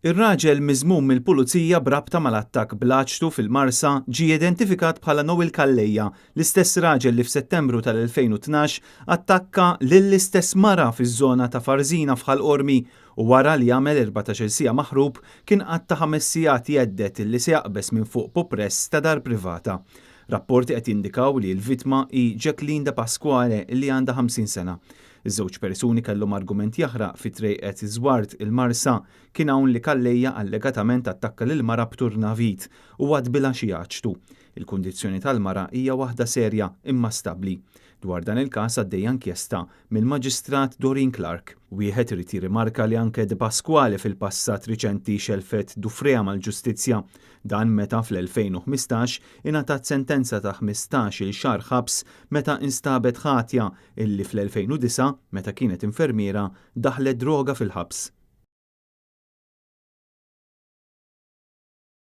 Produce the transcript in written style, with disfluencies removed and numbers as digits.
Ir-raġel miżmum mill-Pulizija b'rabta mal-attakk bl-aċtu fil-Marsa ġie identifikat bħala Noel Calleja, l-istess raġel li f'Settembru tal-2012 attakka lill-istess mara fiż-żona ta' Farzina f'Ħal Qormi u wara li għamel 14-il siegħa maħrub kien qatta' ħames sigħat jhedded li se jaqbeż minn fuq pupress ta' dar privata. Rapporti qed jindikaw li l-vittma hi Jacqueline De Pasquale li għandha 50 sena. Iż-żewġ persuni kellhom argument jaħraq fi Trejqet Żward, il-Marsa. Kien hawn li Calleja allegatament attakka lill-mara b'turnavit u għadbilha xi aċtu. Il-kundizzjoni tal-mara hija waħda serja imma stabbli. Dwar dan il-każ għaddejja inkjesta mill-Maġistrat Doreen Clarke. Wieħed irid jirrimarka li anke De Pasquale fil-passat riċenti xelfet dufrejha mal-ġustizzja. Dan meta fl-2015 ingħatat sentenza ta' 15-il xahar ħabs meta instabet ħatja illi fl-2009, meta kienet infermiera, daħlet droga fil-ħabs.